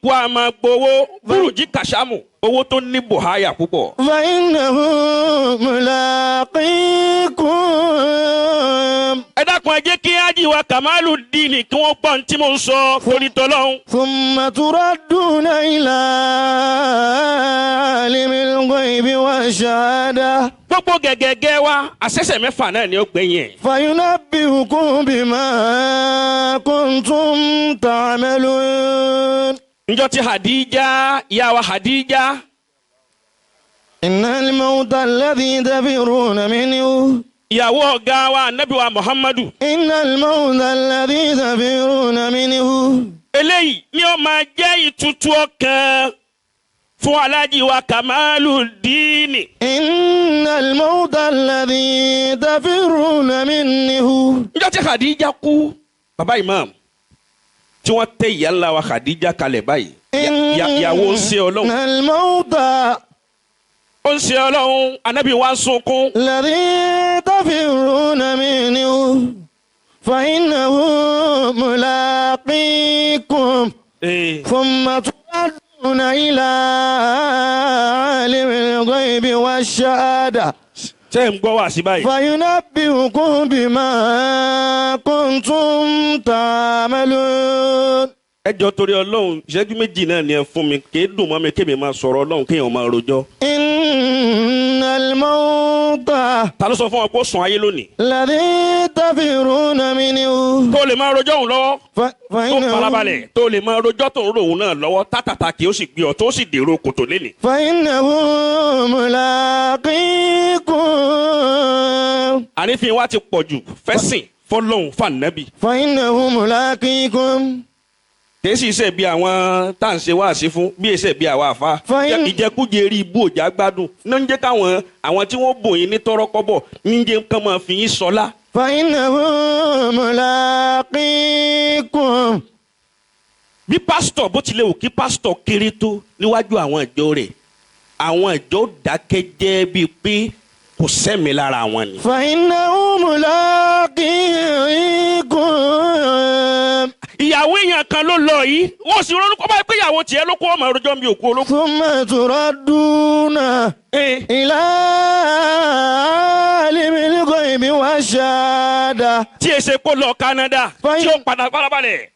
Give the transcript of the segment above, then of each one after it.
Kú a máa gbowó burújí kàṣámù owó tó ní buhaya púpọ̀. فإنه ملاقيكم. Ẹ dákun, ẹ jẹ́ kí ájì wa Kàmálù Díìnì kí wọ́n gbọ́ ohun tí mò ń sọ torí tọ́lọ́hún. ثم تردون إلى عالم الغيب والشهادة Gbogbo gẹ̀gẹ̀gẹ̀ wa, àṣẹ̀ṣẹ̀ mẹ́fà náà ni ó gbẹ̀yìn ẹ̀. فينبئكم بما كنتم تعملون. Njọ́ tí Hadija, ìyá wa Hadija. إن الموت الذي تفرون منه Ìyàwó ọ̀gá wa anabi wa Muhammadu. إن الموت الذي تفرون منه Eléyìí ni ó máa jẹ́ ìtutù ọkàn fún aláàjì wa Kàmálù Díìnì. إن الموت الذي تفرون منه Njọ́ tí Khadija kú, baba imam, tí wọ́n tẹ ìyá ńlá wa Khadija kalẹ̀ báyìí, ìyàwó ń ṣe Ọlọ́run. إن الموت Ó ń ṣe Ọlọ́run, anabi wa ń sunkún. الذي تفرون منه فإنه ملاقيكم ثم تردون إلى عالم الغيب والشهادة Ṣé ń gbọ́ wá sí báyìí? فينبئكم بما كنتم تعملون. Ẹ jọ, torí Ọlọ́run, ìṣẹ́jú 2 náà ni ẹ fún mi. Kì í dùn mọ́ mi kémi máa sọ̀rọ̀ Ọlọ́run kéèyàn máa rojọ́. إن الموت Ta ló sọ fún ọ pé ó sùn ayé lónìí? الذي تفرون منه Tó lè máa rojọ́ òun lọ́wọ́ tó فإنه farabalẹ̀, tó lè máa rojọ́ tó ń ro òun náà lọ́wọ́ tátàtà kì ó sì gbé ọ tó sì dèrò kòtò lẹ́nìí. فإنه ملاقيكم. Àrífín wa ti pọ̀ jù fẹ́sìn fọlọ́hún fànẹ́bì. فإنه ملاقيكم. Kì í sì ṣe bí àwọn tá à ń ṣe wáàsí fún, bí èsè bí àwa àfa. Ìjẹkújẹ rí ibú òjá gbádùn ní ń jẹ́ káwọn àwọn tí wọ́n bò yín ní tọ́rọ́kọ́bọ̀ ní ń jẹ́ kán máa fi yín sọlá. فإنه ملاقيكم. Bí pásítọ̀, bó tilẹ̀ wù kí pásítọ̀ kéré tó níwájú àwọn ìjọ rẹ̀, àwọn ìjọ dákẹ́ jẹ́ bíi pé kò sẹ́mi lára wọn ni. فإنه ملاقيكم. Ìyàwó èèyàn kan ló lọ yìí, wọ́n sì ronú kó báyìí pé ìyàwó tiẹ̀ ló kó ọmọ ìrojọ́ mi òkú olóko. ثم تردون إلى عالم الغيب والشهادة Tí e ṣe kó lọ Canada tí ó padà, farabalẹ̀,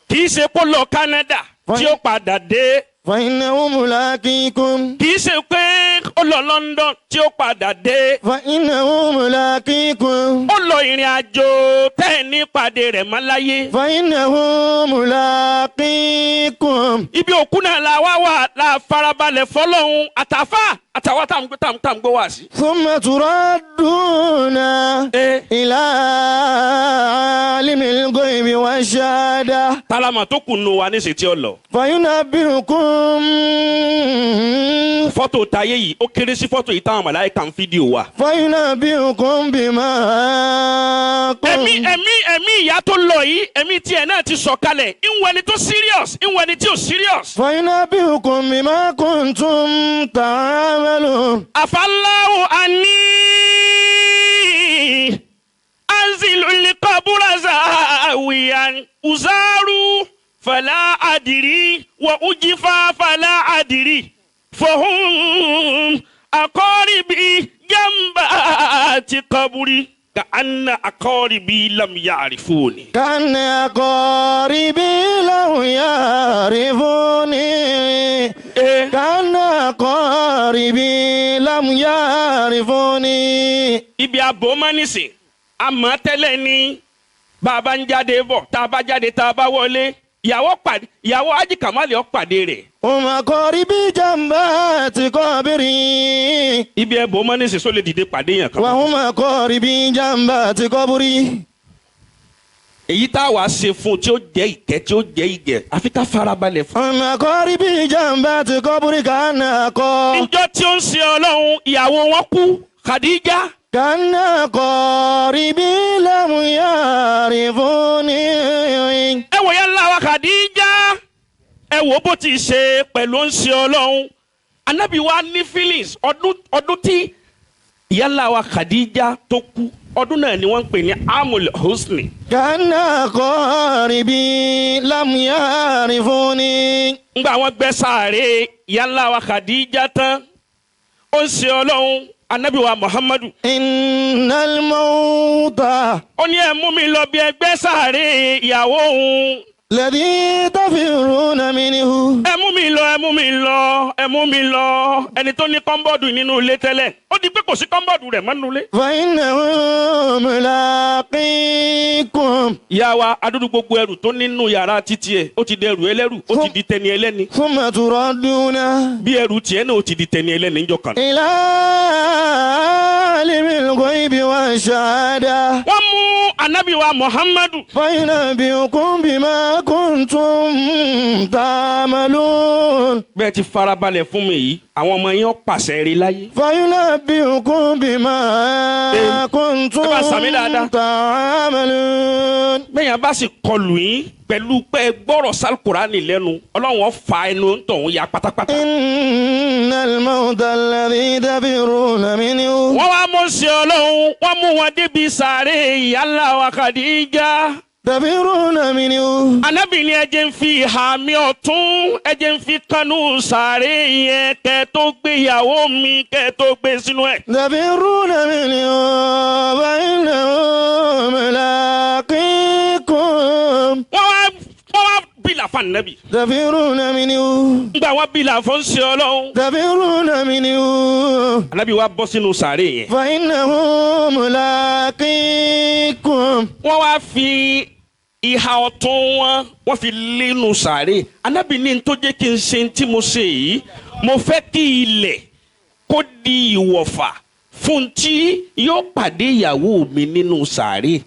kì í ṣe kó lọ Canada tí ó padà dé. فإنه ملاقيكم. Kì í ṣe pé ó lọ London tí ó padà dé. فإنه ملاقيكم. Ó lọ ìrìn àjò tẹ́ ẹ̀ ní pàdé rẹ̀ mọ́ láyé. فإنه ملاقيكم. Ibi òkú náà la wá wà la farabalẹ̀ fọlọ́hún àtàfà àtàwọn tá à ń gbé tá à ń gbé wá sí. ثم تردون إلى عالم الغيب والشهادة Tálámà tó kù nù wa níṣẹ́ tí ó lọ. فينبئكم Fọ́tò tayé yìí, ó kéré sí fọ́tò yìí táwọn màláíkà ń fídíò wa. فينبئكم بما Ẹ̀mí كنتم ẹ̀mí ìyá tó lọ yìí, ẹ̀mí tiẹ̀ náà ti sọ̀kalẹ̀, ìwọ ẹni tó serious, ìwọ ẹni tí ò serious. فينبئكم بما كنتم تعملون. عفا الله عني أنزل القبر زاويا أزار فلا أدري وأجفى فلا أدري فهم أقاربي جنبات قبري كأن أقاربي لم يعرفوني. كأن أقاربي لو يعرفوني كأن أقاربي لم يعرفوني. Ibi àbò mọ́nìsìn àmọ́ tẹ́lẹ̀ ni bá a bá ń jáde bọ̀, tá a bá jáde, tá a bá wọlé, ìyàwó pàdé ìyàwó Ájì Kàmálì ó pàdé rẹ̀. هم أقاربي جنبات قبري Ibi ẹ̀bùn mọ́nìsìn só lè dìde pàdé yàn kan. وهم أقاربي جنبات قبري. Èyí tá a wàá ṣe fún un tí ó jẹ́ ìkẹ́, tí ó jẹ́ ìgẹ̀, àfi ká farabalẹ̀ fún. هم أقاربي جنبات قبري كأن أقا Níjọ́ tí ó ń ṣe Ọlọ́run, ìyàwó wọn kú, Khadija. كأن أقاربي لم يعرفوني. Ẹ wò yẹn ńlá wa Khadija, ẹ wò bó ti ṣe pẹ̀lú ń ṣe Ọlọ́run. Anabi wa ní feelings ọdún ọdún tí Ìyá wa Khadija tó kú ọdún náà ni wọ́n ń pè ní Amul Husni. Kana qaribi lam yarifuni. Ngbà wọ́n gbẹ́ sàárè ìyá wa Khadija tán, ó ń ṣe Ọlọ́run Anabi wa Muhammadu. Innal mawta. Ó ní ẹ mú mi lọ bí ẹgbẹ́ sàárè ìyàwó òun. Ladhi tafiruna minhu. Ẹ mú mi lọ, ẹ mú mi lọ, ẹ mú mi lọ. Ẹni tó ní kọ́ńbọ́ọ̀dù nínú ilé tẹ́lẹ̀, ó di pé kò sí kọ́ńbọ́ọ̀dù rẹ̀ mọ́ nínú ilé. Fa innahu mulaqikum. Ìyá wa adúdú gbogbo ẹrù tó nínú yàrá títí ẹ̀, ó ti di ẹrù ẹlẹ́rù, ó ti di tẹni ẹlẹ́ni. Thumma turadduna. Bí ẹrù tiẹ̀ náà ó ti di tẹni ẹlẹ́ni níjọ́ kan. Ila alimil ghaibi wa shahada. Wọ́n mú Anabi wa Muhammadu. Fa yunabbi'ukum bima kuntum ta'malun. Bẹ́ẹ̀ ti farabalẹ̀ fún mi yìí, àwọn ọmọ yẹn pàṣẹ rí láyé. Fa yunabbi'ukum bima kuntum ta'malun. Bẹ́ẹ̀ yẹn bá sì kọlù yín pẹ̀lú pé gbọ́rọ̀ sálùkùránì lẹ́nu, Ọlọ́run ó fa ẹnu tọ̀hún ya pátápátá. Innal mawta alladhi tafirruna minhu. Wọ́n wá mú sí Ọlọ́run, wọ́n mú wọn débi sàárè ìyá ńlá wa Khadija. Tafirruna minhu. Ànábì ní ẹ jẹ́ ń fi ìhà mi ọ̀tún, ẹ jẹ́ ń fi kanú sàárè yẹn kẹ́ tó gbé ìyàwó mi kẹ́ tó gbé sínú ẹ̀. Tafirruna minhu fa innahu mulaqikum. Wọ́n wá bílà fún Ànábì. Tafirruna minhu. Ngbà wọ́n bílà fún ṣe Ọlọ́run. Tafirruna minhu. Ànábì wá bọ́ sínú sàárè yẹn. Fa innahu mulaqikum. Wọ́n wá fi ìhà ọ̀tún wọn, wọ́n fi lénu sàárè. Ànábì ní tó jẹ́ kí n ṣe tí mo ṣe yìí, mo fẹ́ kí ilẹ̀ kó di ìwọ̀fà fún tí yóò pàdé ìyàwó mi nínú sàárè.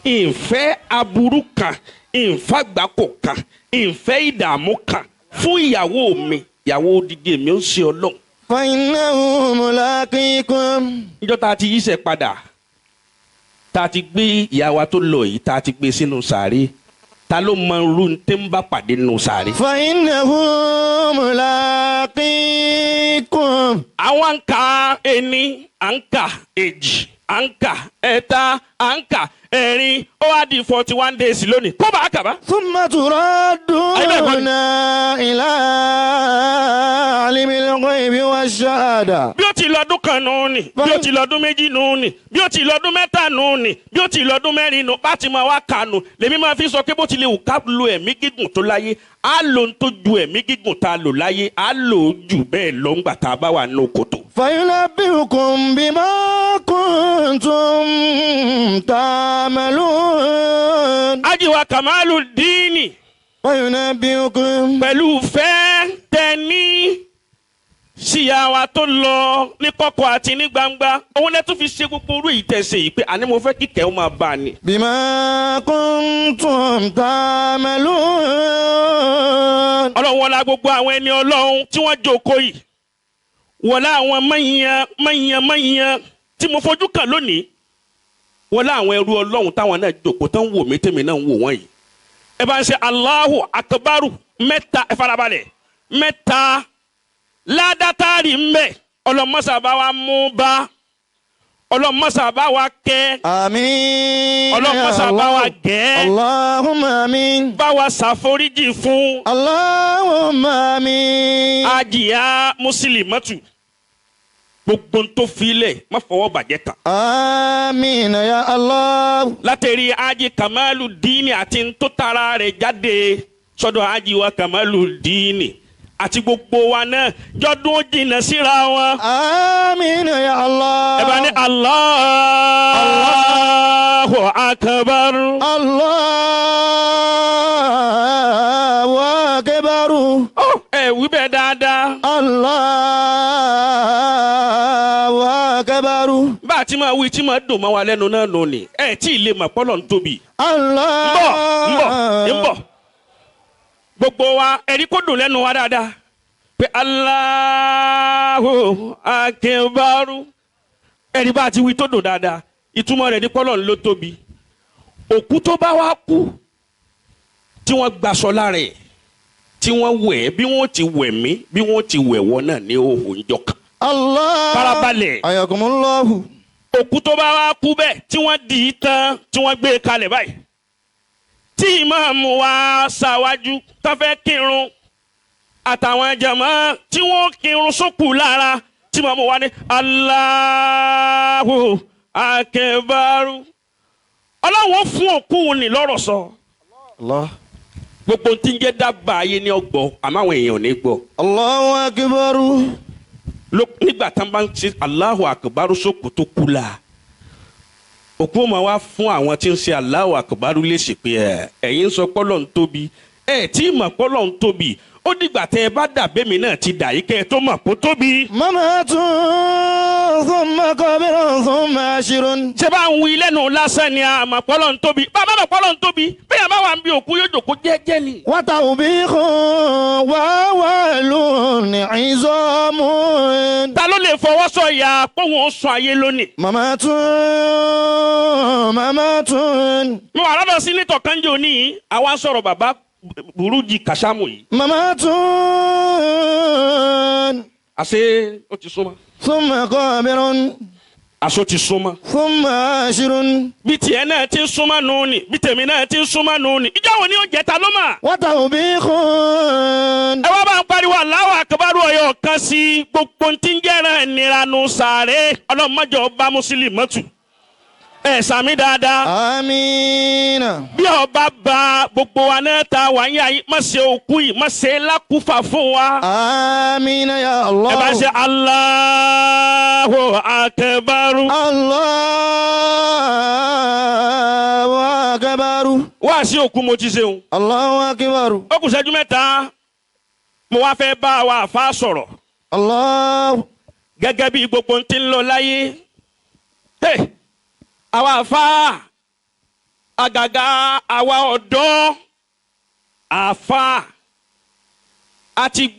Ìfẹ́ aburú kan, ìfàgbákò kan, ìfẹ́ ìdààmú kan fún ìyàwó mi, ìyàwó odidi mi ó ṣe Ọlọ́run. Fa innahu mulaqikum. Níjọ́ tá a ti yíṣẹ́ padà, tá a ti gbé ìyá wa tó lọ yìí, tá a ti gbé sínú sàárè, ta ló mọ irú tí ń bá pàdé nínú sàárè. Fa innahu mulaqikum. Àwọn ń ka ení, à ń ka èjì, à ń ka ẹ̀ta, à ń ka ẹ̀rin, ó wá di 41 days lónìí. Kó bá a kà bá. Thumma turadduna ila alimil ghaibi wash-shahada. Bí ó ti lọ́dún kan nù ni, bí ó ti lọ́dún méjì nù ni, bí ó ti lọ́dún mẹ́ta nù ni, bí ó ti lọ́dún mẹ́rin nù, bá ti máa wá kànù. Lèmi máa fi sọ pé bó ti lè wù ká lo ẹ̀mí gígùn tó láyé, á lo ń tó ju ẹ̀mí gígùn tá a lò láyé, á lò ó jù bẹ́ẹ̀ lọ ńgbà tá a bá wà nínú kòtò. Fayunabbi'ukum bima kuntum ta'malun. Ajiwa Kamalu Dini. Fayunabbi'ukum. Pẹ̀lú fẹ́ tẹ ní síyá wa tó lọ ní kọ̀kọ̀ àti ní gbangba, òun lẹ́tún fi ṣe gbogbo orú ìtẹ̀sẹ̀ yìí pé àní mo fẹ́ kíkẹ́ ó máa bá a ni. Bima kuntum ta'malun. Ọlọ́run wọlá gbogbo àwọn ẹni Ọlọ́run tí wọ́n jókòó yìí, wọlá àwọn mọ̀nyán mọ̀nyán mọ̀nyán tí mo fojú kàn lónìí, wọlá àwọn ẹrú Ọlọ́run táwọn náà jókòó tán wò mí tèmi náà ń wò wọ́n yìí. Ẹ bá ń ṣe Allahu Akbaru mẹ́ta, ẹ farabalẹ̀ mẹ́ta ládàtàrí ń bẹ, ọlọmọsà bá wa mú bá, ọlọmọsà bá wa kẹ́, àmín, ọlọmọsà bá wa gẹ́, Allahumma àmín, bá wa ṣàforíjì fún, Allahumma àmín. Ajiya Muslimatu, gbogbo tó filẹ̀ má fọwọ́ bàjẹ́ tán. Àmín ya Allah. Látẹ̀rí Aji Kamalu Dini àti tó tara rẹ̀ jáde sọ́dọ̀ Aji wa Kamalu Dini àti gbogbo wa náà jọdún ó jìnnà síra wọn. Àmín ya Allah. Ẹ bá ní Allahu Akbar. Allahu Akbar. Ẹ wí bẹ́ẹ̀ dáadáa. Allahu Akbar. Bá a ti máa wí tí máa dùn mọ́ wa lẹ́nu náà nù ni, ẹ tí ì lè mọ̀ pọ́lọ̀ ń tóbi. Allah. Ń bọ̀ ń bọ̀ ń bọ̀. Gbogbo wa ẹ̀rí kó dùn lẹ́nu wa dáadáa pé Allahu Akbaru, ẹ̀rí bá a ti wí tó dùn dáadáa, ìtumọ̀ rẹ̀ ní pọ́lọ̀ ló tóbi. Òkú tó bá wá kú tí wọ́n gbaṣọ lára ẹ̀, tí wọ́n wẹ̀, bí wọ́n ti wẹ̀ mí, bí wọ́n ti wẹ̀ wọ́n náà ní òhò ńjọ́ kan. Allah. Farabalẹ̀. Ayakumullahu. Òkú tó bá wá kú bẹ́ẹ̀ tí wọ́n dì í tán tí wọ́n gbé e kalẹ̀ báyìí, tí ìmáàmù wa ṣáwájú tó fẹ́ kírun àtàwọn jàmá tí wọ́n kírun sókù lára, tí ìmáàmù wa ní Allahu akbaru, Ọlọ́run ó fún òkú ní lọ́rọ̀ sọ. Allah. Gbogbo tí ń jẹ́ dábàá ayé ní ọgbọ́, àmọ́ àwọn èèyàn ò ní gbọ́. Allahu akbaru. Nígbà tá a bá ń ṣe Allahu akbaru sókù tó kú la, òkú ma wá fún àwọn tí ń ṣe Allahu akbaru léṣe pé ẹ ẹ̀yin ń sọ pọ́lọ̀ ń tóbi, ẹ tí ì mọ̀ pọ́lọ̀ ń tóbi, ó dìgbà tẹ́ ẹ bá dà bẹ́mi náà ti dà yìí kẹ́ ẹ tó mọ̀ kó tóbi. Mamatun thumma qabrun thumma ashirun. Ṣé bá ń wí lẹ́nu lásán ni àmọ̀ pọ́lọ̀ ń tóbi? Bàbá mọ̀ pọ́lọ̀ ń tóbi, bẹ́ẹ̀ bá wà ń bí òkú yóò jòkó jẹ́jẹ́ ni. Wa tawbikhun wa walun izamun. Ta ló lè fọwọ́ sọ̀yà pé òun ó sọ ayé lónìí? Mamatun mamatun. Mo wà lọ́dọ̀ sínítọ̀ kanjo ní àwa ń sọ̀rọ̀ bàbá Burújí Kàṣámù yìí. Mamatun. Àṣé ó ti súnmọ́. Thumma qabrun. Aṣọ ti súnmọ́. Thumma ashirun. Bí tiẹ̀ náà ti ń súnmọ́ nù ni, bí tèmi náà ti ń súnmọ́ nù ni, ìjọ wo ni ó jẹ́ ta ló mà? Wa tawbikhun. Ẹ wá bá ń pariwo Allahu akbaru ọyọ kan sí gbogbo tí ń jẹ́ràn ìnira nu sàárè, ọlọ́mọjọ ọba mùsùlùmí mọ́tù. Ẹ sàmí dáadáa. Amina. Bí ọba bá gbogbo wa náà ta wà ń yà yín, má ṣe òkú yìí, má ṣe lákùfà fún wa. Amina ya Allah. Ẹ bá ṣe Allahu akbaru. Allahu akbaru. Wá sí òkú mo ti ṣeun. Allahu akbaru. Ó kù ṣẹ́jú 3, mo wá fẹ́ bá wa àfa sọ̀rọ̀. Allah. Gẹ́gẹ́ bí gbogbo ti ń lọ láyé. Àwa àfa àgàgà àwa ọ̀dọ́ àfa àti.